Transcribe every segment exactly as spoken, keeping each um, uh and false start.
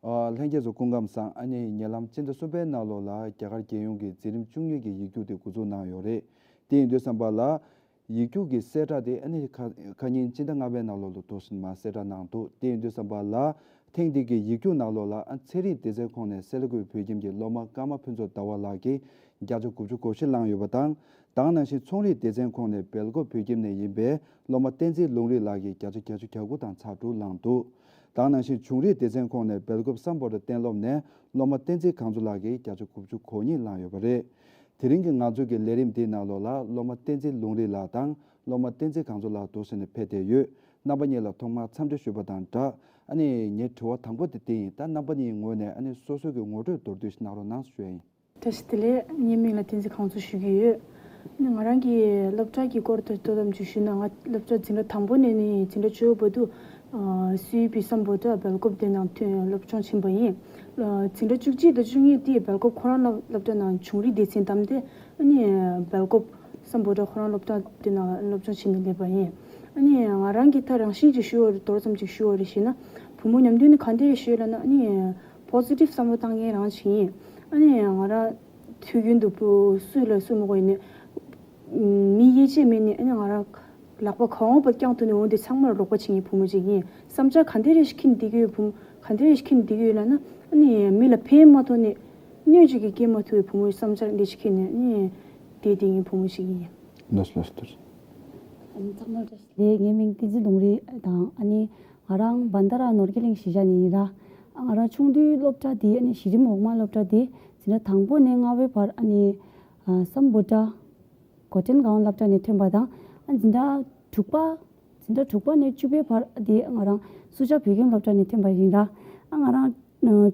ཨ། ལྷན་རྒྱས་ཚོ་སྐུ་ཁམས་བཟང་། ཨ་ནི་ཉེ་ལམ་སྤྱི་ཟླ་གསུམ་པའི་ནང་ལོགས་ལ་རྒྱ་གར་རྒྱལ་ཡོངས་ཀྱི་འཛིན་རིམ་བཅུ་གཉིས་ཀྱི་ཡིག་རྒྱུགས་དེ་འགོ་འཛུགས་གནང་ཡོད་རེད། དེ་ཡིན་དུས་ཙམ་པ་ལ། ཡིག་རྒྱུགས་ཀྱི་གསལ་བསྒྲགས་དེ་ཨ་ནི་ཁ་ཁ་ཉིན་སྤྱི་ཟླ་ལྔ་པའི་ནང་ལོགས་ལ་འདུག་སེ་མར་གསལ་བསྒྲགས་གནང་འདུག་དེ་ཡིན་དུས་ཙམ་པ་ལ། ཐེངས་འདི་གི་ཡིག་རྒྱུགས་ནང་ལོགས་ལ་ཨ་ཚན་རིག་སྡེ་ཚན་ཁོངས་ནས་སེ་ལ་ཀུའི་བོད་ཁྱིམ་གྱི་སློབ་མ་ཀརྨ་ཕུན་ཚོགས་ཟླ་བ་ལགས་ཀྱིས་བརྒྱ་ཆ་དགུ་བཅུ་གོ་བཞི་བླངས་ཡོད་པ་དང་། དེ་ནང་བཞིན་ཚོང་རིག་སྡེ་ཚན་ཁོངས་ནས་སྦེལ་ཀོབ་བོད་ཁྱིམ་ནས་ཡིན་པའི་སློབ་མ་བསྟན་འཛིན་ལུང་རིགས་ལགས་ཀྱིས་བརྒྱ་ཆ་བརྒྱད་ཅུ་གྱ་དགུ་དང་ཚེག་དྲུག་བླངས་འདུག་དེ་ནང་བཞིན་བྱུང་རིག་སྡེ་ཚན་ཁོངས་ནས་སྦེལ་ཀོབ་སམ་བྷོ་ཊ་གཏན་སློབ་ནས་སློབ་མ་བསྟན་འཛིན་གངས་མཚོ་ལགས་ཀྱིས་བརྒྱ་ཆ་དགུ་བཅུ་གོ་གཉིས་བླངས་ཡོད་པ་རེད། དེ་རིང་གི་ང་ཚོ་གི་ལས་རིམ་འདིའི་ནང་ལོགས་ལ་སློབ་མ་བསྟན་འཛིན་ལུང་རིགས་ལགས་དང་སློབ་མ་བསྟན་འཛིན་གངས་མཚོ་ལགས་འདུག་སེ་ནས་ཕེབས་བསྡད་ཡོད། རྣམ་པ་གཉིས་ལ་ཐོག་མར་འཚམས་འདྲི་ཞུས་པ་དང་སྦྲགས། ཨ་ནི་ངའི་དྲི་བ་དང་པོ་དེ་འདི་ཡིན། ད་རྣམ་པ་གཉིས་ངོས་ནས་ཨ་ནི་སོ་སོ་གི་ངོ་སྤྲོད་མདོར་བསྡུས་ཤིག་གནང་རོགས་གནང་ཞུ་ཡ་ཡིན། བཀྲ་ཤིས་བདེ་ལེགས། ངའི་མིང་ལ་བསྟན་འཛིན་གངས་མཚོ་ཞུ་གི་ཡོད། ཨ་ནི་ང་རང་གི་སློབ་གྲྭ་གི་སྐོར་དུ་ཏོག་ཙམ་ཅིག་ཞུས་ན། ང་སློབ་གྲྭ་འཛིན་གྲྭ་དང་པོ་ནས་ནི་འཛིན་གྲྭ་བཅུ་པ་བར་དུ་ཨ་སུའི་པི་སམ་བྷོ་ཊ་སྦེལ་ཀོབ་དེ་ནང་ཐོན་སློབ་སྦྱོང་ཕྱིན་པ་ཡིན། ཨ་འཛིན་གྲྭ་བཅུ་གཅིག་དང་བཅུ་གཉིས་དེ་སྦེལ་ཀོབ་ཁོ་རང་སློབ་སློབ་གྲྭ་ནང་བྱུང་རིག་སྡེ་ཚན་བདམས་ཏེ། ཨ་ནི་སྦེལ་ཀོབ་སམ་བྷོ་ཊ་ཁོ་རང་སློབ་གྲྭ་དེ་ནང་སློབ་སྦྱོང་བྱས་ནས་སླེབས་པ་ཡིན། ཨ་ནི་ང་རང་གི་ད་རང་བཞིན་གྱིས་ཞུ་བ་རེད། མདོར་ཙམ་ཅིག་ཞུ་བ་རེད་ཞེ་ན། བུ་མོ་ཉམས་རྒུད་ནི་ག་འདྲ་ཞིག་ལབ་ན། ཨ་ནི་པོ་ཟི་ཊིབ་བསམ་བློ་བཏང་མཁན་རང་ཞིག་ཡིན། ཨ་ནི་ང་རང་དུས་རྒྱུན་དུ་བུ་སུ་ལ་སུ་མ་གོ་ཡིན་ནི། མི་དབྱེ་འབྱེད་མེད་ནི། ཨ་ནི་ང་རང་ལག་པ་གང་བ་བརྐྱངས་ཐུབ་ནི་འོང་དེ་ཚང་མར་རོགས་པ་བྱེད་མཁན་བུ་མོ་ཅིག་ཡིན། བསམ་འཆར་ག་འདྲ་རེ་ཞིག་འཁྱེར་ནས་བསྡད་ཀྱི་ཡོད། བུ་མོ་ག་འདྲ་རེ་ཞིག་འཁྱེར་ནས་བསྡད་ཀྱི་ཡོད་ལབ་ན། ཨ་ནི་མི་ལ་ཕན་མ་ཐོགས་ནི། གནོད་ཅིག་གི་སྐྱེལ་མ་ཐུབ་པའི་བུ་མོའི་བསམ་འཆར་འདི་ཞིག་འཁྱེར་ནས་ཨ་ནི་བསྡད་བསྡད་མཁན་བུ་མོ་ཞིག་ཡིན། ལགས་སོ་ལགས་སོ། ཨ་ནི་ཚང་མར་བཀྲ་ཤིས་བདེ་ལེགས། ངའི་མིང་བསྟན་འཛིན་ལུང་རིགས་དང་། ཨ་ནི་ང་རང་བན་ད་ར་ནོར་གྱི་གླིང་གཞིས་ཆགས་ནས་ཡིན་ར། ང་རང་ཆུང་དུས་སློབ་གྲྭ་འདི། ཨ་ནི་གཞི་རིམ་འོག་མ་སློབ་གྲྭ་འདི་འཛིན་གྲྭ་དང་པོ་ནས་ལྔ་པའི་བར། ཨ་ནི་ཨ་སམ་བྷོ་ཊ་གོ་ཊན་གའོན་སློབ་གྲྭ་ནས་ཐོན་པ་དང་། ཨ་འཛིན་གྲྭ་དྲུག་པ། འཛིན་གྲྭ་དྲུག་པ་ནས་བཅུ་པའི་བར་དེ་ང་རང་སུ་ཇཱ་བོད་ཁྱིམ་སློབ་གྲྭ་ནས་ཐོན་པ་ཡིན་ར། ཨ་ང་རང་ཨ་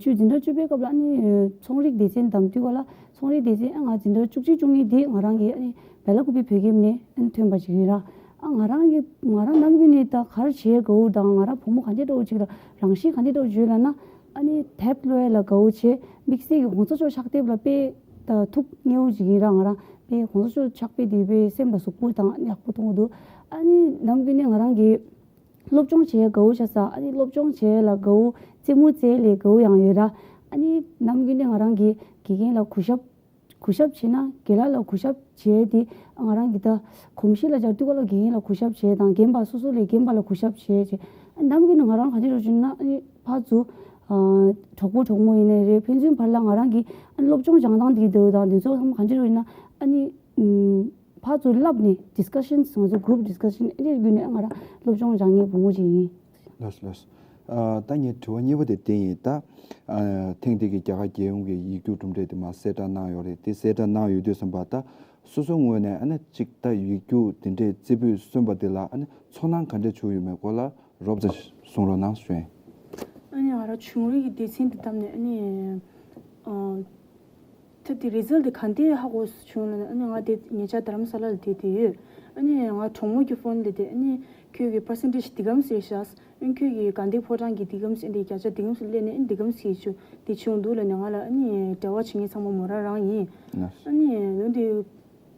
བཅུ། འཛིན་གྲྭ་བཅུ་པའི་སྐབས་ལ་ཨ་ནི་ཨ་ཚོང་རིག་སྡེ་ཚན་བདམས་དུས་སྐབས་ལ། ཚོང་རིག་སྡེ་ཚན། ཨ་ང་འཛིན་གྲྭ་བཅུ་གཅིག་བཅུ་གཉིས་དེ་ང་རང་གི་ཨ་ནི་བེ་ལ་ཀུ་པི་བོད་ཁྱིམ་ནས་ཨ་ནི་ཐོན་པ་ཞིག་ཡིན་ར། ཨ་ང་རང་གི་ང་རང་ནམ་རྒྱུན་ནས་ད་ག་རེ་བྱེད་དགའ་བོ་དང་། ང་རང་བུ་མོ་ག་འདྲ་འདྲ་བོ་ཅིག་ལ་རང་གཤིས་ག་འདྲ་འདྲ་བོ་ཡོད་ལབ་ན། ཨ་ནི་དེབ་ཀློག་ཡ་ལ་དགའ་བོ་བྱེད། དམིགས་བསལ་གྱི་གོང་ས་མཆོག་ཕྱག་དེབ་ལ་དཔེ་ད་ཐུགས་མཉེས་པོ་ཅིག་ཡིན་ར། ང་རང་དཔེ་གོང་ས་མཆོག་ཕྱག་དཔེ་དེ་དཔེ་སེམས་ལ་ཟུག་པོ་དང་ཡག་པོ་མཐོང་གི་འདུག་ཨ་ནི་ནམ་རྒྱུན་ནས་ང་རང་གི་སློབ་སྦྱོང་བྱེད་ཡ་དགའ་བོ་ཆགས་ས། ཨ་ནི་སློབ་སྦྱོང་བྱེད་ཡ་ལ་དགའ་བོ། རྩེད་མོ་རྩེ་ཡ་ལ་དགའ་བོ་ཡང་ཡོད་ར། ཨ་ནི་ནམ་རྒྱུན་ནས་ང་རང་གི་དགེ་རྒན་ལ་གུས་ཞབས། གུས་ཞབས་བྱེད་ན། རྒན་ལགས་ལ་གུས་ཞབས་བྱེད་དེ། ང་རང་གི་ད་གོམས་གཤིས་ལ་སྦྱར་དུས་སྐབས་ལ་དགེ་རྒན་ལ་གུས་ཞབས་བྱེད་དང་། རྒན་པ་སོ་སོ་ལས་རྒན་པ་ལ་གུས་ཞབས་བྱེད་ཅེས། ཨ་ནམ་རྒྱུན་ནས་ང་རང་ག་འདྲ་འདྲ་བོ་བྱུང་ན། ཨ་ནི་ཕར་ཚུར་ཨ་གྲོགས་པོ་གྲོགས་མོ་ཡིན་ནའི་རེད། ཕན་ཚུན་བར་ལ་ང་རང་གི་ཨ་ནི་སློབ་སྦྱོང་སྦྱང་སྟངས་དེ་འདྲ་དང་དེ་ཚོ་ཚང་མ་ག་འདྲ་འདྲ་བོ་ཡིན་ན། ཨ་ནི་ཨམ་ཕར་ཚུར་བསླབས་ནས། ཌི་སི་ཀ་ཤན་ང་ཚོ་གུ་རུབ་ཌི་སི་ཀ་ཤན་ཨ་འདྲའི་བརྒྱུད་ནས་ང་རང་སློབ་སྦྱོང་སྦྱང་མཁན་བུ་མོ་ཅིག་ཡིན། ལགས་སོ་ལགས་སོ། ཨ་ད་ངའི་དྲི་བ་གཉིས་པ་དེ་འདི་ཡིན། ད་ཨ་ཐེངས་འདི་གི་རྒྱ་གར་རྒྱལ་ཡོངས་ཀྱི་ཡིག་རྒྱུགས་གྲུབ་འབྲས་དེ་མར་གསལ་བསྒྲགས་གནང་ཡོད་རེད། དེ་གསལ་བསྒྲགས་གནང་ཡོད་དུས་ཙམ་པ། ད་སོ་སོའི་ངོས་ནས་ཨ་ནི་གཅིག་ད་ཡིག་རྒྱུགས་དེ་འདྲའི་རྩེ་ཕུད་སོན་པ་དེ་ལ་ཨ་ནི་ཚོར་སྣང་ག་འདྲ་བྱུང་ཡོད་མེད་སྐོར་ལ་རོབ་ཙམ་གསུང་རོགས་གནང་ཞུ་ཡིན། ཨ་ནི་ང་རང་བྱུང་རིག་གི་སྡེ་ཚན་དེ་བདམས་ནས། ཨ་ནི་ཨ་ད་དེ་རི་ཛལ་དེ་ག་འདྲ་ཧ་གོ་བྱུང་ལབ་ན། ཨ་ནི་ང་དེ་ཉེ་ཆར་རྡ་རམ་ས་ལ་ལ་བསྡད་བསྡད་ཡོད། ཨ་ནི་ང་གྲོགས་མོ་གི་ཕོན་ལ་དེ། ཨ་ནི་ཁྱོད་ཀྱི་པར་སེན་ཊེཇ་འདི་ག་ཙམ་ཟེར་ཤག་ཨ་ནི་ཁྱོད་ཀྱི་དགའ་ལྡན་ཕོ་བྲང་གི་འདི་ག་ཙམ་ཟེར། འདི་བརྒྱ་ཆ་འདི་ག་ཙམ་སླེབས་ནས། ཨ་ནི་འདི་ག་ཙམ་ཟེར་བྱུང་། དེ་བྱུང་འདུག་ལབ་ནས། ང་ལ་ཨ་ནི་འབྲེལ་བ་བྱེད་མཁན་ཚང་མ་མོ་རང་རང་ཡིན། ཨ་ནི་འོན་ཏེ་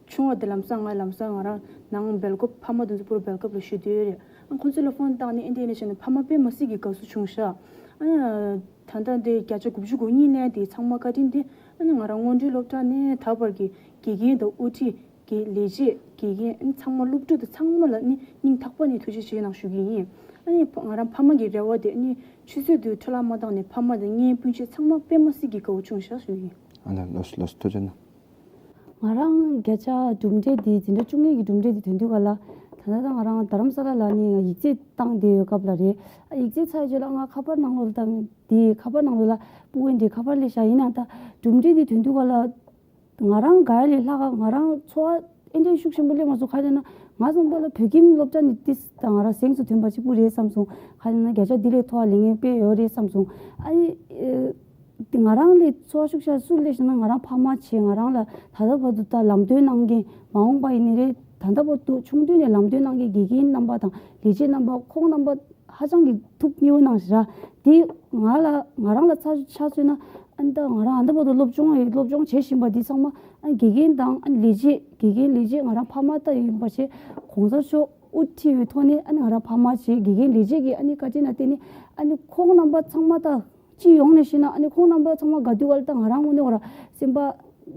ཆུང་བ་དེ་ལམ་སང་། ང་ལམ་སང་ང་རང་ནང་སྦེལ་ཀོབ། ཕ་མ་དེ་ཚོ་པུ་ར་སྦེལ་ཀོབ་ལ་བཞུགས་བསྡད་ཡོད་རེད། ཨ་ཁོང་ཚོ་ལ་ཕོན་བཏང་ནས། ཨ་འདི་ནས་བྱས་ནས་ཕ་མ་དཔེ་མི་སྲིད་ཀྱི་དགའ་བསུ་བྱུང་ཤག་ཨ་ད་ལྟ་འདི་བརྒྱ་ཆ་དགུ་བཅུ་གོ་གཉིས་ལེན་དེ་ཚང་མ་བཀའ་དྲིན་དེ། ཨ་ནི་ང་རང་སྔོན་འགྲོའི་སློབ་གྲྭ་ནས་ད་བར་གྱི་དགེ་རྒན་དང་དབུ་ཁྲིད། དགེ་ལས་བྱེད། དགེ་རྒན། ཨ་ནི་ཚང་མ། སློབ་ཕྲུག་དང་ཚང་མ་ལ་ནི་སྙིང་ཐག་པ་ནས་ཐུགས་རྗེ་ཆེ་གནང་ཞུ་གི་ཡིན། ཨ་ནི་ང་རང་ཕ་མ་གི་རེ་བ་དེ། ཨ་ནི་ཆུ་ཚོད་དུ་འཕྲོ་བརླག་མ་བཏང་ནས་ཕ་མ་དང་གཉེན་སྤུན་མཆེད་ཚང་མ་དཔེ་མི་སྲིད་ཀྱི་དགའ་བོ་བྱུང་ཤག་ཞུ་གི་ཡིན། ཨ་ལ་ལོས་ལོས། ཐུགས་རྗེ་གནང་། ང་རང་བརྒྱ་ཆ་གྲུབ་འབྲས་འདི། འཛིན་གྲྭ་བཅུ་གཉིས་ཀྱི་གྲུབ་འབྲས་འདི་ཐོན་དུས་སྐབས་ལ། ད་ལྟ་ད་ང་རང་རྡ་རམ་ས་ལ་ལ་ནི་ཡིག་ཚད་བཏང་བསྡད་ཡོད་སྐབས་ལ་རེད། ཨ་ཡིག་ཚད་ཚར་རྗེས་ལ་ང་ཁ་པར་ནང་ལོགས་ལ་བཏང་། དེ་ཁ་པར་ནང་ལོགས་ལ་སྤུ་གུ་འདི་ཁ་པར་སླེབས་ཤག་ཡིན་ནའང་ད་གྲུབ་འབྲས་འདི་ཐོན་དུས་སྐབས་ལ། ང་རང་དགའ་ཡ་ལས་ལྷག་ག་ང་རང་ཚོར་བ་ཨེ་འདྲའི་ཤུགས་ཆེན་པོ་སླེབས་མ་སོང་། ག་རེ་ན་ང་བསམ་པ་ལ་བོད་ཁྱིམ་སློབ་གྲྭ་ནི་ཏིས་ད་ང་རང་གཟེངས་སུ་ཐོན་པ་གཅིག་པུ་རེད་བསམ་སོང་། ག་རེ་ན་བརྒྱ་ཆ་འདི་ལས་མཐོ་བ་ལེན་མཁན་དཔེ་ཡོད་རེད་བསམ་སོང་། ཨ་ནི་ཨེ། དེ་ང་རང་ལས་ཚོར་བ་ཤུགས་ཆེ་སུ་སླེབས་ཤག་ན། ང་རང་ཕ་མ་བྱས། ང་རང་ལ་ད་ལྟ་བར་དུ་ད་ལམ་སྟོན་གནང་མཁན། མ་འོངས་པ་ཡིན་ནི་རེད། ད་ལྟ་བར་དུ་ཆུང་དུས་ནས་ལམ་སྟོན་གནང་མཁན་དགེ་རྒན་རྣམ་པ་དང་ལས་བྱེད་རྣམ་པ། ཁོང་རྣམ་པ་ཧ་ཅང་གི་ཐུགས་མཉེས་པོ་གནང་ཞིག་ར། དེ་ང་ལ། ང་རང་ལ་ཆ་ཆ་མཚོན་ན། ཨ་ནི་ད་ང་རང་ཨ་ད་བར་དུ་སློབ་སྦྱོང་སློབ་སྦྱོང་བྱེད་བཞིན་པ་འདི་ཚང་མ། ཨ་དགེ་རྒན་དང་། ཨ་ལས་བྱེད། དགེ་རྒན་ལས་བྱེད། ང་རང་ཕ་མ་ད་ཡིན་པ་བྱས། གོང་ས་མཆོག་དབུ་ཁྲིད་པའི་ཐོག་ནས། ཨ་ནི་ང་རང་ཕ་མ་བྱས། དགེ་རྒན་ལས་བྱེད་ཀྱི་ཨ་ནི་བཀའ་དྲིན་ལ་བརྟེན་ནས། ཨ་ནི་ཁོང་རྣམ་པ་ཚང་མ་ད། སྤྱི་ཡོངས་ནས་བཤད་ན་ཨ་ནི་ཁོང་རྣམ་པ་ཚང་མ་དགའ་དུས་ག་ལ་ད་ང་རང་དངོས་གནས་ཁོ་ར་སེམས་པ་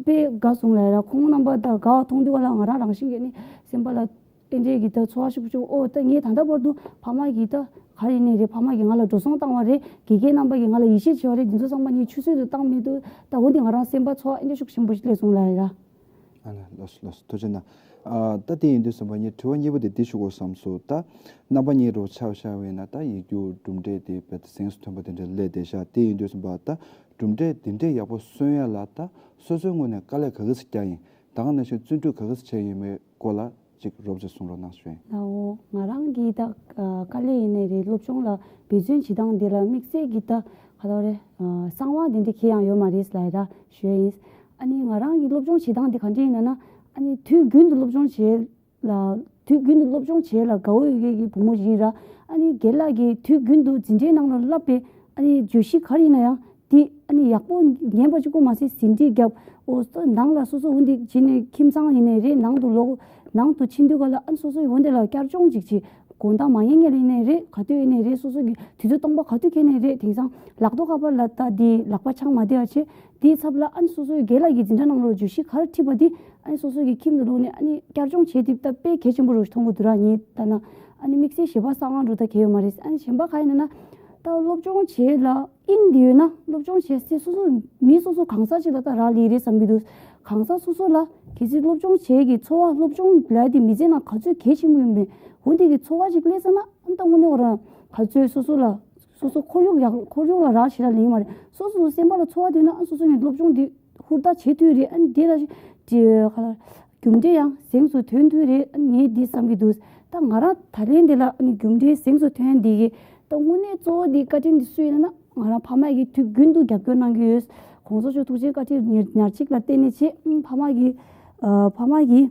དཔེ་དགའ་སོང་ལ་ཡ། ཁོང་རྣམ་པ་ད་དགའ་བ་མཐོང་དུས་ག་ལ་ང་རང་རང་བཞིན་གྱིས་ནི་སེམས་པ་ལ་ཨེ་འདྲས་ཀྱི་ད་ཚོར་བ་ཤུགས་ཆེ། ཨོ་ད་ངས་ད་ལྟ་བར་དུ་ཕ་མ་གིས་ད་ག་རེ་ཡིན་ནའི་རེད། ཕ་མ་གིས་ང་ལ་འགྲོ་སོང་བཏང་བ་རེད། དགེ་རྒན་རྣམ་པ་གིས་ང་ལ་ཡིད་ཆེས་བྱས་པ་རེད། འདི་ཚོ་ཚང་མ་ངས་ཆུད་ཟོས་སུ་བཏང་མེད་དུས་ད་འོ་འདི་ང་རང་སེམས་པ་ཚོར་བ་ཨེ་འདྲས་ཤུགས་ཆེན་པོ་ཞིག་སླེབས་སོང་ལ་ཡ། ཨ་ལ་ལགས་སོ་ལགས་སོ། ཐུགས་རྗེ་གནང་། ཨ་ད་དེ་ཡིན་དུས་ཙམ་པ་ངས་དྲི་བ་གཉིས་པ་དེ་འདི་ཞུ་དགོས་བསམ་སོང་། ད་རྣམ་པ་གཉིས་རོགས་ཆ་བཞག་པ་ཡིན་ན་ད་ཡིག་རྒྱུགས་གྲུབ་འབྲས་དེ་བས་ད་གཟེངས་སུ་ཐོན་པ་དེ་འདྲ་སླེབས་བསྡད་ཤག་དེ་ཡིན་དུས་ཙམ་པ་ད་གྲུབ་འབྲས་དེ་འདྲས་ཡག་པོ་སོན་ཡ་ལ་ད་སོ་སོའི་ངོས་ནས་དཀའ་ལས་ག་གི་ཙམ་བརྒྱབ་ཡིན། ད་ག་ནང་བཞིན་བརྩོན་འགྲུས་ག་གི་ཙམ་བྱས་ཡིན་མིན་སྐོར་ལ་ཅིག་རོབ་ཙམ་གསུང་རོགས་གནང་ཞུ་ཡིན། ལའོ། ང་རང་གི་ད་དཀའ་ལས་ཡིན་ནའི་རེད། སློབ་སྦྱོང་ལ་འབད་བརྩོན་བྱེད་སྟངས་འདི་ལ་དམིགས་བསལ་གྱི་ད་ག་ལབ་རེད། གསང་བ་འདི་འདྲ་གང་ཡང་ཡོད་མ་རེད་ལབ་ཡ་ད་ཞུ་ཡ་ཡིན། ཨ་ནི་ང་རང་གི་སློབ་སྦྱོང་བྱེད་སྟངས་འདི་ག་འདྲ་ཡིན་ན་ན། ཨ་ནི་དུས་རྒྱུན་དུ་སློབ་སྦྱོང་བྱེད་ལ་དུས་རྒྱུན་དུ་སློབ་སྦྱོང་བྱེད་ལ་དགའ་བོ་ཡོད་མཁན་གྱི་བུ་མོ་ཞིག་ཡིན་ར། ཨ་ནི་རྒན་ལགས་ཀྱིས་དུས་རྒྱུན་དུ་འཛིན་གྲྭའི་ནང་ལ་བསླབ་པའི་ཨ་ནི་བརྗོད་གཞི་ག་རེ་ཡིན་ན་ཡང་དེ་ཨ་ནི་ཡག་པོ་ཉན་པ་གཅིག་པོ་མ་ཟད་ཟིན་བྲིས་བརྒྱབ། འོ་སོ་ནང་ལ་སོ་སོ་འོ་འདི་བྱས་ནས་ཁྱིམ་ཚང་ཡིན་ནའི་རེད། ནང་དུ་ལོག་ནང་དུ་ཕྱིན་དུས་ག་ལ་ཨ་ནི་སོ་སོ་ཡི་འོ་འདི་ལ་བསྐྱར་སྦྱོང་ཅིག་བྱེད། དགོང་དག་མ་ཉལ་སྔོན་ལ་ཡིན་ནའི་རེད། ག་དུས་ཡིན་ནའི་རེད། སོ་སོ་གི་དུས་ཚོད་སྟོང་པ་ག་དུས་འཁེལ་ནའི་རེད། དེང་སང་ལག་ཐོག་ཁ་པར་ལ་ལྟ་དེ་ལག་པ་འཆང་མ་བསྡད་པ་བྱེད། དེའི་ཚབ་ལ་ཨ་ནི་སོ་སོའི་རྒན་ལགས་ཀྱི་འཛིན་གྲྭ་ནང་ལོགས་བརྗོད་གཞི་ག་རེ་ཁྲིད་པ་དེ་ཨ་ནི་སོ་སོ་གི་ཁྱིམ་དུ་ལོག་ནས་ཨ་ནི་བསྐྱར་སྦྱོང་བྱེད་དེ་ད་དཔེ་གལ་ཆེན་པོ་རུ་མཐོང་གི་འདུག་ར། ངས་ལྟ་ན་ཨ་ནི་དམིགས་བསལ་གཞས་པ་གསང་བ་འགྲོ་ད་གལ་ཡོད་མ་རེད། ཨ་ནི་གཞན་པ་ག་ཡིན་ན་ན་ད་སློབ་སྦྱོང་བྱེད་ལ་དབྱིངས་དེ་ཡོད་ན་སློབ་སྦྱོང་བྱེད་སའི་སོ་སོ་མི་སོ་སོ་གང་ཟག་ཅིག་ལ་ད་རག་ལས་རེད་བསམ་གྱི་འདུག་གང་ཟག་སོ་སོ་ལ་གལ་སྲིད་སློབ་སྦྱོང་བྱེད་ཀྱི་ཚོར་བ། སློབ་སྦྱོང་ལབ་དེ་མི་ཚེ་ནང་ག་ཚོད་གལ་ཆེན་པོ་ཡིན་པས་འོ་དེ་གི་ཚོར་བ་ཅིག་སླེབས་ས་ན་ཨ་ནི་ད་དངོས་གནས་ཁོ་རང་ག་ཚོད་སོ་སོ་ལ་སོ་སོ་ཁོར་ཡུག་ཡག་ཁོར་ཡུག་ལ་རག་ཞེ་དྲག་ལེན་མ་རེད། སོ་སོ་སེམས་པ་ལ་ཚོར་བ་འདུག་ན་ཨ་སོ་སོ་ནས་སློབ་སྦྱོང་འདི་ཧུར་ཐག་བྱེད་ཐུབ་རེད། ཨ་ནི་དེ་ལ་ཅི་ཁ་ལ་རྒྱུ་འབྲས་ཡང་གཟེངས་སུ་ཐོན་ཐུབ་རེད། ཨ་ནི་ངས་འདི་བསམ་གྱི་འདུག་ད་ང་རང་ད་ལན་འདི་ལ་ཨ་ནི་རྒྱུ་འབྲས་གཟེངས་སུ་ཐོན་འདི་གི་ད་དངོས་གནས་གཙོ་བོ་འདི་བཀའ་དྲིན་འདི་སུ་ཡིན་ན་ན་ང་རང་ཕ་མ་གིས་དུས་རྒྱུན་དུ་རྒྱབ་སྐྱོར་གནང་གི་ཡོད། གོང་ས་མཆོག་ཐུགས་རྗེ་བཀའ་དྲིན་ཉེར་ཉེར་གཅིག་ལ་བརྟེན་ནས་བྱས། ཨ་ཕ་མ་གིས་ཨ་ཕ་མ་གིས་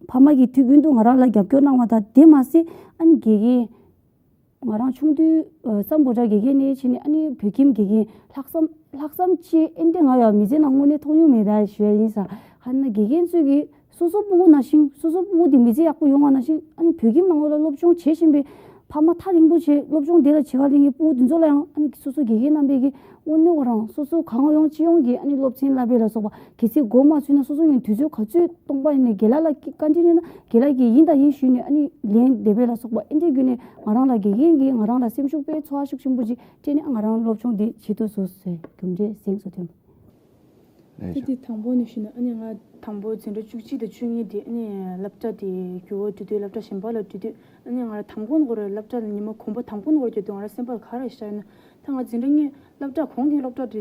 ཕ་མ་གིས་དུས་རྒྱུན་དུ་ང་རང་ལ་རྒྱབ་སྐྱོར་གནང་བ་དང་དེ་མ་ཟད་ཨ་ནི་དགེ་རྒན་ང་རང་ཆུང་དུས་ཨ་སམ་བྷོ་ཊ་དགེ་རྒན་ནས་བྱས་ནས་ཨ་ནི་བོད་ཁྱིམ་དགེ་རྒན་ལྷག་བསམ་ལྷག་བསམ་ཅིག་ཨེ་འདྲ་ང་ཡང་མི་ཚེ་ནང་དངོས་གནས་མཐོང་མྱོང་མེད་ད་ཞུ་ཡ་ཡིན་ས། ཧ་ན་དགེ་རྒན་ཚོས་ཀྱིས་སོ་སོ་སྤུ་གུ་ནང་བཞིན་སོ་སོ་སྤུ་གུ་དེ་མི་ཚེ་ཡག་པོ་ཡོང་བ་ནང་བཞིན་ཨ་ནི་བོད་ཁྱིམ་ནང་ལོགས་ལ་སློབ་སྦྱོང་བྱེད་བཞིན་པའི་ཕ་མ་ཐག་རིང་པོ་བྱས་སློབ་སྦྱོང་དེ་ལ་བྱེད་ག་སླེབས་མཁན་སྤུ་གུ་དེ་ཚོ་ལ་ཡང་ཨ་ནི་སོ་སོ་དགེ་རྒན་རྣམ་པས་ཀྱིས་དངོས་གནས་ཁོ་རང་སོ་སོ་གང་ཡོང་ཅི་ཡོང་གི་ཨ་ནི་སློབ་ཚན་བསླབ་པ་ལ་སོགས་པ་གལ་སྲིད་མགོ་མ་ཚོས་ན་སོ་སོ་ཡང་དུས་ཚོད་ག་ཚོད་སྟོང་པ་ཡིན་ནའི་རྒན་ལགས་ལ་བཀའ་འདྲི་ཡོད་ན་རྒན་ལགས་ཀྱིས་ཡིན་དང་ཡིན་ཞུས་ནས་ཨ་ནི་ལན་འདེབས་པ་ལ་སོགས་པ་ཨེ་འདྲའི་བརྒྱུད་ནས་ང་རང་ལ་དགེ་རྒན་གྱིས་ང་རང་ལ་སེམས་ཤུགས་དཔེ་ཚོར་བ་ཤུགས་ཆེན་པོ་ཅིག་སྤྲད་ནས་ང་རང་སློབ་སྦྱོང་འདི་བྱེད་ཐུབ་སོང་ཟེར་རྒྱུ་འབྲས་གཟེངས་སུ་ཐོན། ད་དེ་དང་པོ་ནས་ཞུས་ན་ཨ་ནི་ང་དང་པོ་འཛིན་གྲྭ་བཅུ་གཅིག་དང་བཅུ་གཉིས་དེ་ཨ་ནི་སློབ་གྲྭ་དེ་འགྱུར་བ་འགྲོ་དུས་སློབ་གྲྭ་གཞན་པ་ལ་འགྲོ་དུས་ཨ་ནི་ང་རང་དང་པོ་ནས་ཁོ་རང་སློབ་གྲྭ་ལ་ཉི་མ་དགོང་པ་དང་པོ་ནས་ཁོ་རང་འགྱོ་དུས་ང་རང་སེམས་པ་ལ་ག་རེ་ཤར་ན་ད་ང་འཛིན་གྲྭ་གཉིས་སློབ་གྲྭ་གོང་གི་སློབ་གྲྭ་དེ་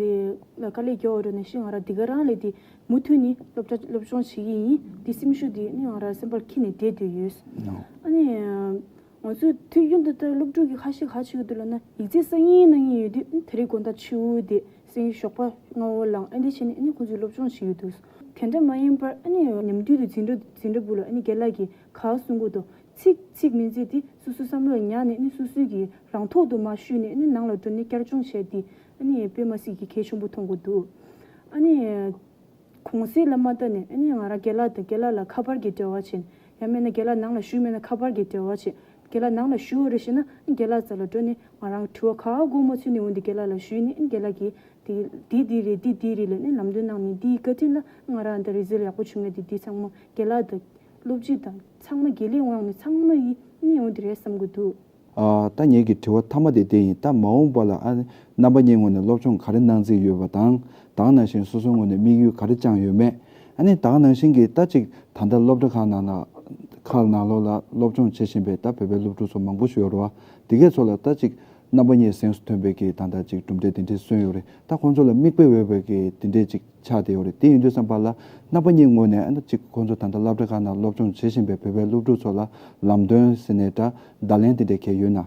ལ་དཀའ་ལས་རྒྱག་འོ་རེད་ནང་བཞིན་ང་རང་དེ་ག་རང་ལས་དེ་མུ་མཐུད་ནས་སློབ་གྲྭ་སློབ་སྦྱོང་བྱེད་ཀྱི་ཡིན་དེ་སེམས་ཤུགས་དེ་ཨ་ནི་ང་རང་སེམས་པ་ལ་འཁྱེར་ནས་བསྡད་བསྡད་ཡོད། ཨ་ནི། ང་ཚོས་དུས་རྒྱུན་དུ་ལྟར་སློབ་ཕྲུག་གིས་ཁ་ཤས་ག་བྱེད་ཀྱི་འདུག་ལབ་ན་ཡིག་ཚད་སང་ཉིན་གནང་གི་ཡོད་དུས་དེ་རིང་དགོང་དག་ཕྱི་དྲོ་དེ་སང་ཉིན་ཞོགས་པ་སྔ་པོ་ལངས་ཨ་འདི་བྱས་ནས་ཨ་ནི་ཁོང་ཚོས་སློབ་སྦྱོང་བྱེད་ཀྱི་འདུག་དེ་འདྲ་མ་ཡིན་པར་ཨ་ནི་ཉམས་དུས་དུ་འཛིན་གྲྭ་འཛིན་གྲྭ་བུ་ལ་ཨ་ནི་རྒན་ལགས་ཀྱིས་ག་གསུང་གི་འདུག་ཚིག་ཚིག་མིན་ཚིག་དེ་སོ་སོའི་བསམ་བློ་ལ་ཉར་ནས་ཨ་ནི་སོ་སོའི་གི་རང་ཐོག་ཏུ་མར་བཤུས་ནས་ཨ་ནི་ནང་ལ་འགྲོ་ནས་བསྐྱར་སྦྱོང་བྱས་ཏེ་ཨ་ནི་དཔེ་མ་སྲིད་ཀྱི་གལ་ཆེན་པོ་མཐོང་གི་འདུག་ཨ་ནི། གུང་སེང་ལ་མ་ལྟ་ནས་ཨ་ནི་ང་རང་རྒན་ལགས་དང་རྒན་ལགས་ལ་ཁ་པར་གྱི་འབྲེལ་བ་བྱས། ཡང་མིན་ན་རྒན་ལགས་ནང་ལ་བཞུགས་མེད་ན་ཁ་པར་གྱི་འབྲེལ་བ་བྱས། རྒན་ལགས་ནང་ལ་བཞུགས་ཡོད་རེད་ཞེ་ན་ཨ་ནི་རྒན་ལགས་རྩ་ལ་འགྲོ་ནས་ང་རང་དྲི་བ་ག་དགོས་མ་ཚུད་ནས་འོན་ཏེ་རྒན་ལགས་ལ་ཞུས་ནས་ཨ་ནི་རྒན་ལགས་ཀྱིས་དེ་འདི་འདི་རེད་འདི་འདི་རེད་ལབ་ནས་ལམ་སྟོན་གནང་ནས་འདིའི་བཀའ་དྲིན་ལ་ང་རང་འདི་རི་ཛལ་ཡག་པོ་བྱུང་ཡོད་དེ་འདི་ཚང་མ་རྒན་ལགས་དང་སློབ་སྤྱི་དང་ཚང་མ་དགེ་ལས་དབང་ནས་ཚང་མ་ཡིན་ཨ་ནི་འོན་ཏེ་རེད་བསམ་གྱི་འདུག་ཨ། ད་ངེད་ཀྱི་དྲི་བ་མཐའ་མ་དེ་དེ་ཡིན། ད་མ་འོངས་པ་ལ་ཨ་རྣམ་པ་གཉིས་ངོས་ནས་སློབ་སྦྱོང་ག་རེ་གནང་རྩིས་ཡོད་པ་དང་། ད་ག་ནང་བཞིན་སོ་སོའི་ངོས་ནས་དམིགས་ཡུལ་ག་རེ་བཅངས་ཡོད་མེད། ཨ་ནི་ད་ག་ནང་བཞིན་གྱི་ད་ཅིག་ད་ལྟ་སློབ་གྲྭ་ཁག་ནང་ལ་ཁག་ནང་ལོགས་ལ་སློབ་སྦྱོང་བྱེད་བཞིན་པའི་ད་བོད་པའི་སློབ་ཕྲུག་ཚོ་མང་པོ་ཞིག་ཡོད་རེད་བ། དེ་གས་ཚོ་ལ་ད་ཅིག་རྣམ་པ་གཉིས་གཟེངས་སུ་ཐོན་པའི་གི་ད་ལྟ་ཅིག་གྲུབ་འབྲས་དེ་འདྲས་སོན་ཡོད་རེད། ད་ཁོང་ཚོ་ལ་མིག་དཔེ་འོས་པའི་གི་དེ་འདྲས་ཅིག་ཆགས་བསྡད་ཡོད་རེད། དེ་ཡིན་དུས་ཙམ་པ་ལ་རྣམ་པ་གཉིས་ངོས་ནས་ཨ་ནི་ཅིག་ཁོང་ཚོ་ད་ལྟ་སློབ་གྲྭ་ཁག་ནང་སློབ་སྦྱོང་བྱེད་བཞིན་པའི་བོད་པའི་སློབ་ཕྲུག་ཚོ་ལ་ལམ་སྟོན་ཟེར་ནས་འདྲ་བརྡ་ལན་དེ་འདྲས་གང་ཡོད་ན།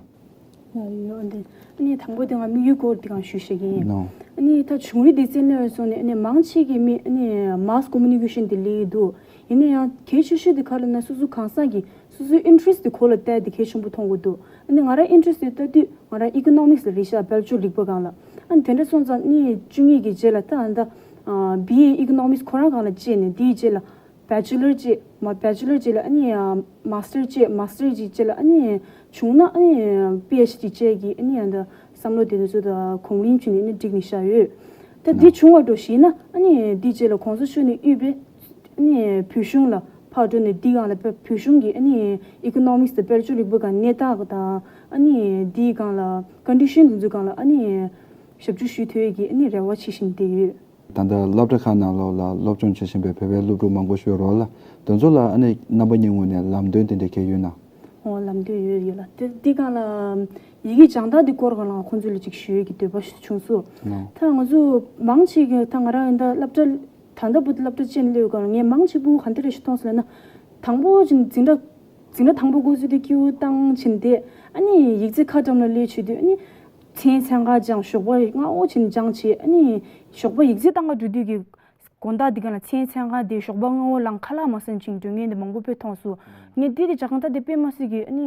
ཡོད་འདི། ཨ་ནི་དང་པོ་དེ་ང་དམིགས་ཡུལ་སྐོར་དེ་གང་ཞུ་ཤེས་ཀྱི་ཡིན། ནོ། ཨ་ནི་ད་བྱུང་རིམ་དེ་རྩིས་ལེན་སོང་ནས་ཨ་ནི་མང་ཆེ་གི་མི་ཨ་ནི་mass communication དེ་ལས་ཀྱི་འདུག་ཡིན་ན་ཡང་གལ་ཆེ་ཤོས་དེ་ག་རེ་ལབ་ན་སོ་སོ་གང་ཟག་གི་སོ་སོའི་interest དེ་གོ་ལ་བལྟས་ཏེ་གལ་ཆེན་པོ་མཐོང་གི་འདུག་ཨ་ནི་ང་རང་interest དེ་ལྟ་དུས་ང་རང་economics ལ་རེད་ཤག་དཔལ་འབྱོར་རིག་པ་སྒང་ལ། ཨ་ནི་དེ་འདྲ་སོང་ཙང་ཨ་ནི་བཅུ་གཉིས་ཀྱི་རྗེས་ལ་ད་ཨ་ད་ཨ་B A economics ཁོ་རང་སྒང་ལ་བྱས་ནས་དེའི་རྗེས་ལ་bachelor བྱས་མ་bachelor བྱས་ལ་ཨ་ནི་ཨ་master བྱས་master གྱི་རྗེས་ལ་ཨ་ནི་བྱུང་ན་ཨ་ནི་P H D བྱས་ཀྱི་ཨ་ནི་ཨ་ད་ བསམ་བློ་དེ་ཚོ་ད་གོང་རིམ་བྱས་ནས་ནི་བསྒྲིགས་ནས་བཞག་ཡོད། ད་འདི་བྱུང་བ་འགྲོ་ཞེ་ན་ཨ་ནི་འདི་རྗེས་ལ་གོང་ས་མཆོག་ནས་དབུས་པའི་ཨ་ནི་བོད་གཞུང་ལ་ཕར་འགྲོ་ནས་འདི་སྒང་ལ་བོད་གཞུང་གི་ཨ་ནི་ཨི་ཀོ་ནོ་མིག་སི་དང་དཔལ་འབྱོར་རིག་པ་སྒང་གནས་སྟངས་དང་ཨ་ནི་འདི་སྒང་ལ་ཀོན་ཌི་ཤན་དེ་ཚོ་སྒང་ལ་ཨ་ནི་ཞབས་ཞུ་ཞུ་ཐུབ་ཡས་ཀྱི་ཨ་ནི་རེ་བ་བྱེད་བཞིན་བསྡད་ཡོད། ད་ལྟ་སློབ་གྲྭ་ཁག་ནང་ལོགས་ལ་སློབ་སྦྱོང་བྱེད་བཞིན་པའི་བོད་པའི་སློབ་ཕྲུག་མང་པོ་ཞིག་ཡོད་རེད་ལ། དེ་ཚོ་ལ་ཨ་ནི་རྣམ་པ་གཉིས་ངོས་ནས་ལམ་སྟོན་དེ་འདྲ་གང་ཡོད་ན། འོ་ལམ་སྟོན་ཡོད་ཡོད་ལ། དེ་འདི་སྒང་ལ་ཡི་གེ་སྦྱང་སྟངས་འདི་སྐོར་སྒང་ལ་ཁོང་ཚོ་ལ་ཅིག་ཞུ་ཡས་ཀྱི་འདོད་པ་ཞིག་བྱུང་སོང་། ད་ང་ཚོ་མང་ཆེ་གི་ད་ང་རང་ཡིན་ད་སློབ་གྲྭ་ད་ལྟ་བུ་སློབ་གྲྭ་ཅན་སླེབས་སྒང་ལ་ངས་མང་ཆེ་བུ་ག་འདྲ་རེ་ཞིག་མཐོང་སོང་ལབ་ན། དང་པོ་ཅིག་འཛིན་གྲྭ་འཛིན་གྲྭ་དང་པོ་འགོ་ཚུགས་དུས་སྐྱིད་པོ་བཏང་བྱས་ཏེ་ཨ་ནི་ཡིག་ཚད་ཁ་གྲམ་ལ་སླེབས་བྱེད་དུས་ཨ་ནི་མཚན་མཚན་ཁ་སྦྱང་ཞོགས་པ་སྔ་པོ་ཅིག་སྦྱང་བྱས་ཨ་ནི་ཞོགས་པ་ཡིག་ཚད་བཏང་ག་འགྲོ་དུས་ཀྱི་དགོང་དག་འདི་ག་ལ་མཚན་མཚན་ཁ་དེ་ཞོགས་པ་སྔ་པོ་ལངས་ཁ་ལག་མ་ཟ་ཅིག་འགྲོ་མཁན་དེ་མང་པོ་དཔེ་མཐོང་སོང་། ངས་འདི་དེ་སྦྱང་སྟངས་དེ་དཔེ་མ་སྲིད་ཀྱི་ཨ་ནི་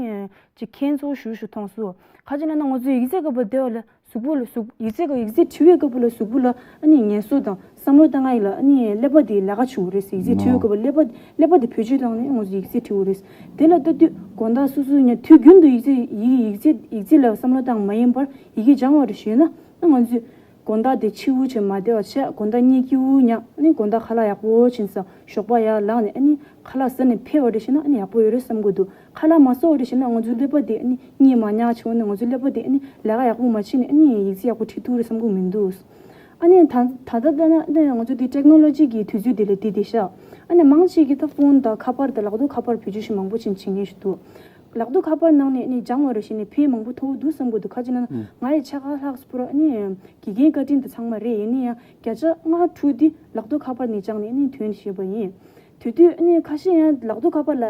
ཅིག་ཁྱད་མཚར་ཞེ་པོ་ཞིག་མཐོང་སོང་། ག་ཅི་ལབ་ན་ང་ཚོའི་ཡིག་ཚད་སྐབས་བསྡད་པ་ལ་གཟུགས་པོ་ལ་གཟུགས་ཡིག་ཚད་སྐབས་ཡིག་ཚད་བྲིས་པའི་སྐབས་ལ་གཟུགས་པོ་ལ་ཨ་ནི་ངལ་གསོ་དང་བསམ་བློ་བཏང་ཡ་ལ་ཨ་ནི་ཀླད་པ་དེ་ལས་ཀ་བྱེད་དགོས་རེད་ཟེར། ཡིག་ཚད་བྲིས་པའི་སྐབས་ཀླད་པ་ཀླད་པ་དེ་བེད་སྤྱོད་བཏང་ནས་ང་ཚོ་ཡིག་ཚད་བྲིས་དགོས་རེད། དེ་ལ་ལྟ་དུས་དགོང་དག་སོ་སོ་ཉལ་དུས་རྒྱུན་དུ་ཡིག་ཚད་ཡིག་ཡིག་ཚད་ཡིག་ཚད་ལ་བསམ་བློ་བཏང་མ་ཡིན་པར་ཡི་གེ་སྦྱང་བ་རེ་ཞུས་ན་ཨ་ང་ཚོས་དགོང་དག་དེ་འཕྱི་པོ་བྱས་མ་བསྡད་པ་བྱས་དགོང་དག་གཉིད་སྐྱིད་པོ་ཉལ་ཨ་ནི་དགོང་དག་ཁ་ལག་ཡག་པོ་བྱིན་ས་ཞོགས་པ་ཡར་ལངས་ནས་ཨ་ནི་ཁ་ལག་ཟ་ནས་ཕེབས་པ་རེ་བྱས་ན་ཨ་ནི་ཡག་པོ་ཡོད་རེད་བསམ་གྱི་འདུག་ཁ་ལག་མ་ཟ་བ་རེ་བྱས་ན་ང་ཚོའི་ཀླད་པ་དེ་ཨ་ནི་གཉིད་མ་ཉལ་བྱས་ནས་ང་ཚོའི་ཀླད་པ་དེ་ཨ་ནི་ལས་ཀ་ཡག་པོ་མ་བྱས་ནས་ཨ་ནི་ཡིག་ཚད་ཡག་པོ་ཁྲིད་ཐུབ་རེད་བསམ་གྱི་མི་འདུག་ཨ་ནི་ད་ད་ལྟ་ལྟ་ན་ཨ་ནི་ང་ཚོ་དེ་ཊེག་ནོ་ལོ་ཇི་གི་དུས་ཚོད་དེ་ལ་དེ་དེ་ཤག་ཨ་ནི་མང་ཆེ་གིས་ད་ཕོན་དང་ཁ་པར་དང་ལག་ཐོག་ཁ་པར་བེད་སྤྱོད་ཞིག་མང་པོ་ཅིག་བྱེད་མཁན་ཞིག་འདུག་ལག་ཐོག་ཁ་པར་ནང་ནས་ཨ་ནི་སྦྱང་བ་རེ་བྱས་ནས་ཕན་མང་པོ་ཐོགས་འདུག་བསམ་གྱི་འདུག་ག་ཅི་ན་ང་ཡི་ཕྱེད་ཀ་ལྷག་པོ་ར་ཨ་ནི་དགེ་རྒན་བཀའ་དྲིན་དང་ཚང་མ་རེད། ཡིན་ན་ཡང་བརྒྱ་ཆ་ལྔ་དྲུག་དེ་ལག་ཐོག་ཁ་པར་ནས་སྦྱངས་ནས་ཨ་ནི་ཐོན་བྱས་པ་ཡིན། དེ་དུས་ཨ་ནི་ཁ་ཤས་ཡང་ལག་ཐོག་ཁ་པར་ལ་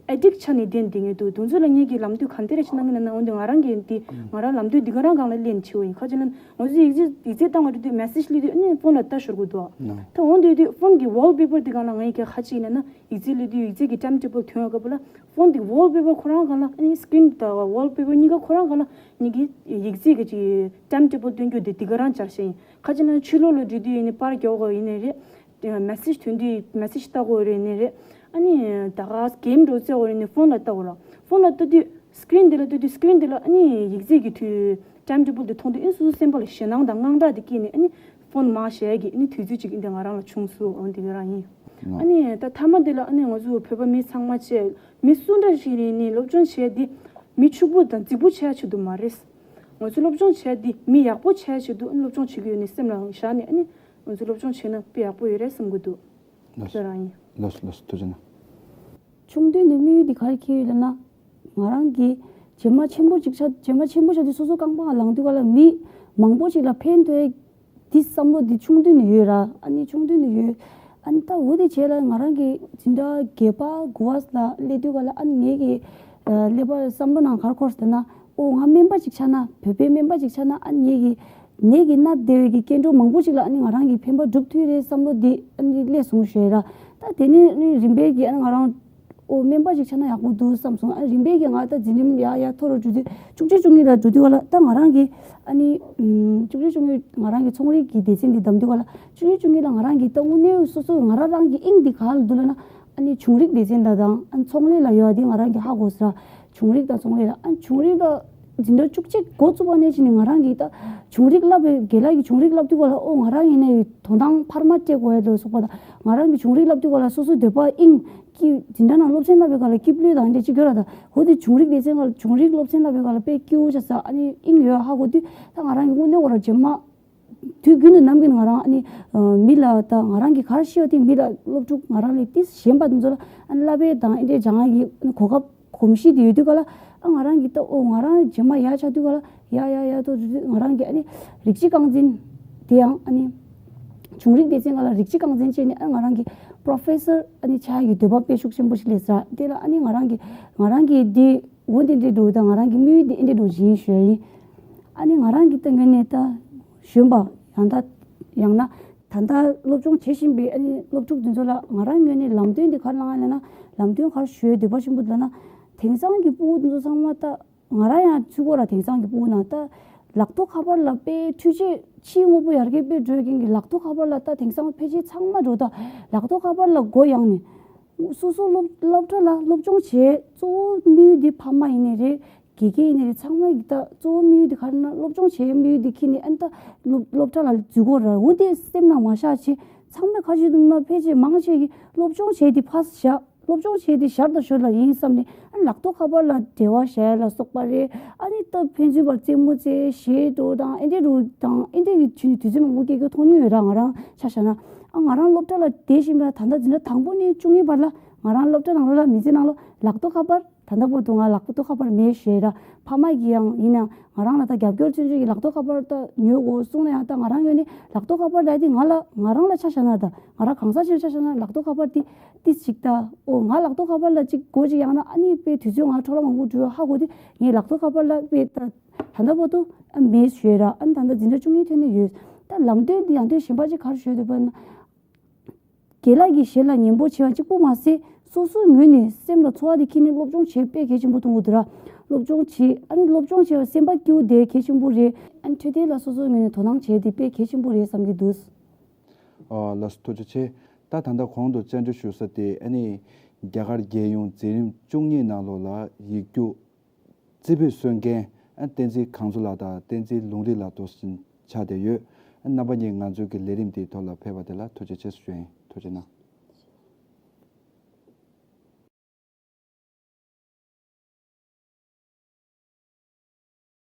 ཨེ་ཌིག་ཆགས་ནས་བསྡད་བསྡད་མཁན་འདུག་དེ་ཚོ་ལ་ངེད་ཀྱིས་ལམ་སྟོན་ག་འདྲ་རེ་ཞིག་གནང་གི་ན་ན་འོན་ཏེ་ང་རང་གིས་འདི་ང་རང་ལམ་སྟོན་འདི་ག་རང་སྒང་ལ་ལེན་བྱས་པ་ཡིན། ཁ་ཅིག་ན་ང་ཚོ་ཡིག་ཚད་ཡིག་ཚད་བཏང་བ་རེད་དུས་མེ་སེ་ཇི་སླེབས་དུས་ཨ་ནི་ཕོན་ལ་ལྟ་ཤོར་གི་འདུག་ད་འོན་ཏེ་དུས་ཕོན་གྱི་ཝོལ་པེ་པར་འདི་ག་ལ་ངེད་ཀྱིས་ཁ་ཅིག་ཡིན་ན་ན་ཡིག་ཚད་སླེབས་དུས་ཡིག་ཚད་ཀྱི་ཊེམ་ཊེ་བལ་ཐོན་ཡོང་སྐབས་ལ་ཕོན་གྱི་ཝོལ་པེ་པར་ཁོ་རང་སྒང་ལ་ཨ་ནི་སི་ཀི་རིན་དང་ཝོལ་པེ་པར་གཉིས་ཀ་ཁོ་རང་སྒང་ལ་ངེད་ཀྱི་ཡིག་ཚད་ཀྱི་ཅིག་ཊེམ་ཊེ་བལ་སྟོན་རྒྱུ་དེ་འདི་ག་རང་སྦྱར་བཞག་ཡིན། ཁ་ཅིག་ན་ཕྱི་ལོགས་ལ་འགྲོ་དུས་ཡིན་ནའི་པར་རྒྱག་དགོས་ཡིན་ནའི་རེད། མེ་སེ་ཇི་ཐོན་དུས་མེ་སེ་ཇི་ལྟ་དགོས་རེད་ནི་རེད། ཨ་ནི་ད་ག་གེམ་འགྲོ་རྩེ་དགོས་རེད་ནི་ཕོན་ལ་ལྟ་དགོས་ར། ཕོན་ལ་ལྟ་དུས་སི་ཀི་རིན་དེ་ལ་ལྟ་དུས་སི་ཀི་རིན་དེ་ལ་ཨ་ནི་ཡིག་ཚད་ཀྱི་དུས་ཊེམ་ཊེ་བལ་དེ་མཐོང་དུས་ཨ་ནི་སོ་སོ་སེམས་པ་ལ་ཞེད་སྣང་དང་དངངས་སྐྲག་དེ་སྐྱེས་ནས་ཨ་ནི་ཕོན་མ་བཞག་གི་ཨ་ནི་དུས་ཚོད་ཅིག་ཨ་ནི་ང་རང་ལ་བྱུང་སོང་། འོ་འདི་ག་རང་ཡིན། ཨ་ནི་ད་མཐའ་མ་དེ་ལ་ཨ་ནི་ང་ཚོ་བོད་པ་མི་ཚང་མ་བྱས་མི་སུ་འདྲ་ཞིག་ཡིན་ནི་སློབ་སྦྱོང་བྱས་དེ་མི་ཕྱུག་པོ་དང་རྫིག་པོ་བྱས་ཆེད་དུ་མ་རེད། ང་ཚོ་སློབ་སྦྱོང་བྱས་དེ་མི་ཡག་པོ་བྱས་ཆེད་དུ་ཨ་ནི་སློབ་སྦྱོང་བྱེད་ཀྱི་ཡོད་ནི་སེམས་ལ་བཞག་ནས་ཨ་ནི། ང་ཚོ་སློབ་སྦྱོང་བྱས་ན་དཔེ་ཡག་པོ་ཡོད་རེད་བསམ་གྱི་འདུག་ལགས་སོ། ཁྱོད་རང་ཡིན། ལགས་སོ་ལགས་སོ། ཐུགས་རྗེ་གནང་། ཆུང་དུས་ནས་དམིགས་ཡུལ་འདི་ག་རེ་འཁྱེར་ཡོད་ལབ་ན། ང་རང་གིས་རྗེས་མ་ཆེན་པོ་ཅིག་ཆགས་རྗེས་མ་ཆེན་པོ་ཆགས་དུས་སོ་སོ་རྐང་པ་ལངས་དུས་ག་ལ་མི་མང་པོ་ཅིག་ལ་ཕན་ཐོགས་འདི་བསམ་བློ་འདི་ཆུང་དུས་ནས་ཡོད་ར། ཨ་ནི་ཆུང་དུས་ནས་ཡོད། ཨ་ནི་ད་འོ་དེ་བྱས་ལ་ང་རང་གིས་འཛིན་གྲྭ་བརྒྱད་པ་དགུ་པ་ལ་སླེབས་དུས་ག་ལ་ཨ་ནི་ངེད་ཀྱི་ཀླད་པ་བསམ་བློ་ནང་ག་རེ་འཁོར་ཟེར་ན། ཨོ་ང་སྨན་པ་ཅིག་ཆགས་ན་བོད་པའི་སྨན་པ་ཅིག་ཆགས་ན་ཨ་ནི་ངེད་ཀྱི་ནད་ཀྱིས་མནར་བསྡད་པའི་གི་སྐྱེ་འགྲོ་མང་པོ་ཅིག་ལ་ཨ་ནི་ང་རང་གིས་ཕན་པ་སྒྲུབ་ཐུབ་རེད་བསམ་བློ་འདི་ཨ་ནི་སླེབས་སོང་ཞེས་ར། ད་དེ་ནས་ཨ་ནི་རིམ་པས་ཀྱི་ཨ་ནི་ང་རང་ཨོ་སྨན་པ་ཅིག་ཆགས་ན་ཡག་པོ་འདུག་བསམ་སོང་། ཨ་ནི་རིམ་པས་ཀྱི་ང་ད་འཛིན་རིམ་ཡར་ཡར་མཐོ་རུ་འགྲོ་དུས་བཅུ་གཅིག་བཅུ་གཉིས་ལ་འགྲོ་དུས་ག་ལ་ད་ང་རང་གིས་ཨ་ནི་ཨམ་བཅུ་གཅིག་བཅུ་གཉིས་ང་རང་གི་ཚོང་རིག་གི་སྡེ་ཚན་འདི་བདམས་དུས་ག་ལ་བཅུ་གཅིག་བཅུ་གཉིས་ལ་ང་རང་གིས་ད་དངོས་གནས་སོ་སོ་ང་རང་རང་གི་དབྱིངས་འདི་ག་ལ་འདུག་ལབ་ན་ཨ་ནི་བྱུང་རིག་སྡེ་ཚན་ད་དང་ཨ་ནི་ཚོང་ལས་ལ་ཡོད་པ་འདི་ང་རང་གིས་ཧ་གོ་སོང་ར། བྱུང་རིག་དང་ཚོང་ལས་ལ་ཨ་བྱུང་རིག་ལ་འཛིན་གྲྭ་བཅུ་གཅིག་འགོ་བཙུགས་པ་ནས་བྱས་ནས་ང་རང་གིས་ད་བྱུང་རིག་བསླབ་པའི་རྒན་ལགས་ཀྱིས་བྱུང་རིག་བསླབ་དུས་ག་ལ་ཨོ་ང་རང་ཡིན་ནའི་དོ་དང་འཕར་མ་སྤྲད་དགོས་ཡ་དོ་སོགས་པ་དང་ང་རང་གིས་བྱུང་རིག་བསླབ་དུས་ག་ལ་སོ་སོའི་འདོད་པ་དབྱིངས་ཀྱི་འཛིན་གྲྭ་ནང་སློབ་ཚན་བསླབ་པའི་ག་ལ་སྐྱིད་པོ་དང་འདྲ་ཅིག་ཡོད་ར། ད་འོ་དེ་བྱུང་རིག་སྡེ་ཚན་ག་ལ་བྱུང་རིག་སློབ་ཚན་བསླབ་པའི་ག་ལ་དཔེ་སྐྱིད་པོ་ཆགས་ས་ཨ་ནི་དབྱིངས་ཡོད་ཧ་གོ་དུས་ད་ང་རང་གི་དངོས་གནས་ཁོ་རང་རྗེས་མ། དུས་རྒྱུན་དུ་ནམ་རྒྱུན་ང་རང་ཨ་ནི་མི་ལ་ད་ང་རང་གི་ག་རེ་ཤེས་པ་དེ་མི་ལ་སློབ་ཕྲུག་ང་རང་ལས་ཏིས་གཞན་པ་དེ་ཚོ་ལ་ཨ་ནི་བསླབ་པའི་དང་ཨེ་འདྲའི་སྦྱང་ཡག་གི་གོ་སྐབས་གོམས་གཤིས་དེ་ཡོད་དུས་ག་ལ་ཨ་ང་རང་གི་ད་ཨོ་ང་རང་རྗེས་མ་ཡར་ཆགས་དུས་ག་ལ་ཡ་ཡ་ཡ་ཏོ་ང་རང་གི་ཨ་ནི་རིགས་གཅིག་རྐང་འཛིན་དེ་ཡང་ཨ་ནི་བྱུང་རིག་སྡེ་ཚན་ག་ལ་རིགས་གཅིག་རྐང་འཛིན་བྱས་ནས་ཨ་ང་རང་གི་པོ་རོ་ཕེ་སར་ཨ་ནི་ཆགས་ཡག་གི་འདོད་པ་དཔེ་ཤུགས་ཆེན་པོ་ཞིག་སླེབས་ས་དེ་ལ་ཨ་ནི་ང་རང་གི་ང་རང་གི་དེ། འོ་འདི་འདྲའི་འགྲོ་དང་ང་རང་གི་དམིགས་ཡུལ་འདི་འདི་འགྲོ་བཞིན་ཞུ་ཡ་ཡིན། ཨ་ནི་ང་རང་གི་ལྟ་ངན་ནས་ད་གཞོན་པ་ཡང་ད་ཡང་ན་ད་ལྟ་སློབ་སྦྱོང་བྱེད་བཞིན་པའི་ཨ་ནི་སློབ་ཕྲུག་འདི་ཚོ་ལ་ང་རང་ངོས་ནས་ལམ་སྟོན་འདི་ག་རེ་གནང་ཡ་ལབ་ན་ལམ་སྟོན་ག་རེ་ཞུ་ཡ་འདོད་པ་ཆེན་པོ་འདི་ལབ་ན་དེང་སང་གི་ཕྲུ་གུ་འདི་ཚོ་ཚང་མ་ད་ང་རང་ཡང་ཚུད་གོ་ར་དེང་སང་གི་ཕྲུ་གུ་ནང་ད་ལག་ཐོག་ཁ་པར་ལ་དཔེ་འཕྲུལ་ཆས་ཕྱིའི་དངོས་པོ་ཡར་རྒྱས་དཔེ་འགྲོ་མཁན་གྱི་ལག་ཐོག་ཁ་པར་ལ་ད་དེང་སང་ཕལ་ཆེར་ཚང་མ་འགྲོ་ད་ལག་ཐོག་ཁ་པར་ལ་མགོ་ཡང་ནས། སོ་སོ་སློབ་སློབ་གྲྭ་ལ་སློབ་སྦྱོང་བྱེད་གཙོ་བོ་དམིགས་ཡུལ་འདི་ཕ་མ་ཡིན་ནའི་རེད། དགེ་རྒན་ཡིན་ནའི་རེད། ཚང་མ་གི་ད་གཙོ་བོ་དམིགས་ཡུལ་དེ་ག་རེ་ན་སློབ་སྦྱོང་བྱེད་དམིགས་ཡུལ་དེ་ཁྱེར་ནས་ཨ་ནི་ད་སློབ་སློབ་གྲྭ་ལ་འཛུལ་དགོས་ར། འོ་དེ་སེམས་ནང་མ་བཞག་བྱས་ཚང་མས་ཁ་ཆེ་དུ་ན་ཕལ་ཆེར་མང་ཆེ་གི་སློབ་སྦྱོང་བྱེད་དེ་ཕར་བཞག་སློབ་སྦྱོང་བྱེད་དེ་ཞར་དང་ཞོར་ལ་ཡིན་བསམ་ནས་ཨ་ནི་ལག་ཐོག་ཁ་པར་ལ་འབྲེལ་བ་བྱས་ལ་སོགས་པ་རེད། ཨ་ནི་ད་ཕན་ཚུན་བར་རྩེད་མོ་རྩེ་གཞས་འགྲོ་དང་ཨེ་འདྲས་རུ་དང་ཨེ་འདྲས་ཡི་བྱུང་ནས་དུས་ཚོད་མང་པོ་སྐྱེལ་རྒྱུ་མཐོང་མྱོང་ཡོད་ར། ང་རང་ཆ་བཞག་ན་ཨ་ང་རང་སློབ་གྲྭ་ལ་བསྡད་བཞིན་པ་ད་ལྟ་འཛིན་གྲྭ་དང་པོ་ནས་བཅུ་གཉིས་བར་ལ་ང་རང་སློབ་གྲྭ་ནང་ལོགས་ལ་མི་ཚེ་ནང་ལོགས་ལག་ཐོག་ཁ་པར་ད་ལྟ་བར་དུ་ང་ལག་པ་ཐོག་ཁ་པར་མེད་ཞེས་ར། ཕ་མ་གིས་ཡང་ཡིན་ན་ང་རང་ལ་ད་རྒྱབ་སྐྱོར་བྱེད་ཆེད་ཀྱི་ལག་ཐོག་ཁ་པར་ད་ཉོས་དགོས་གསུངས་ན་ཡང་ད་ང་རང་ངོས་ནས་ལག་ཐོག་ཁ་པར་ད་དེ་ང་ལ་ང་རང་ལ་ཆ་བཞག་ན་ད་ང་རང་གང་ཟག་ཅིག་ལ་ཆ་བཞག་ན་ལག་ཐོག་ཁ་པར་དེ་ཏི་ཅིག་ད་ཨོ་ང་ལག་ཐོག་ཁ་པར་ལ་ཅིག་དགོས་ཅིག་ཡང་ན་ཨ་ནི་དཔེ་དུས་ཚོད་ང་འཕྲོ་བརླག་མང་པོ་འགྲོ་ཧ་གོ་དེ་ངས་ལག་ཐོག་ཁ་པར་ལ་དཔེ་ད་ད་ལྟ་བར་དུ་ཨ་མེད་ཞེས་ར། ཨ་ནི་ད་ལྟ་འཛིན་གྲྭ་བཅུ་གཉིས་ཐོན་ནས་ཡོད། ད་ལམ་སྟོན་འདི་ཡང་སྟོན་གཞན་པ་ཅིག་ག་རེ་ཞུས་འདུག་པ་ན། རྒན་ལགས་ཀྱིས་གཞན་ལ་ཉན་པོ་བྱེད་པ་གཅིག་པུ་མ་ཟད་སོ་སོའི་ངོས་ནས་སེམས་ལ་ཚོར་བ་དེ་ཁྱེར་ནས་སློབ་སྦྱོང་བྱེད་དཔེ་གལ་ཆེན་པོ་མཐོང་གི་འདུག་ར། སློབ་སྦྱོང་བྱེད་ཨ་ནི་སློབ་སྦྱོང་བྱེད་པ་སེམས་པ་སྐྱིད་པོ་དེ་གལ་ཆེན་པོ་རེད། ཨ་ནི་འཕྲོད་བསྟེན་ལ་སོ་སོའི་ངོས་ནས་དོ་སྣང་བྱས་ཏེ་དཔེ་གལ་ཆེན་པོ་རེད་བསམ་གྱི་འདུག་ཨ་ལགས་སོ་ཐུགས་རྗེ་ཆེ། ད་ད་ལྟ་གོང་དུ་བཅར་འདྲི་ཞུ་ས་དེ་ཨ་ནི་རྒྱ་གར་རྒྱལ་ཡོངས་འཛིན་རིམ་བཅུ་གཉིས་ནང་ལོགས་ལ་ཡིག་རྒྱུགས་རྩེ་ཕུད་སྲོལ་འགན་ཨ་བསྟན་འཛིན་ཁང་བཟོ་ལགས་དང་བསྟན་འཛིན་ལུང་རིགས་ལགས་དོ་ཆགས་བསྡད་ཡོད། ཨ་རྣམ་པ་གཉིས་ང་ཚོའི་གི་ལས་རིམ་དེའི་ཐོག་ལ་ཕེབས་པ་དེ་ལ་ཐུགས་རྗེ་ཆེ་ཞུ་ཡིན། ཐུགས་རྗེ་གནང་།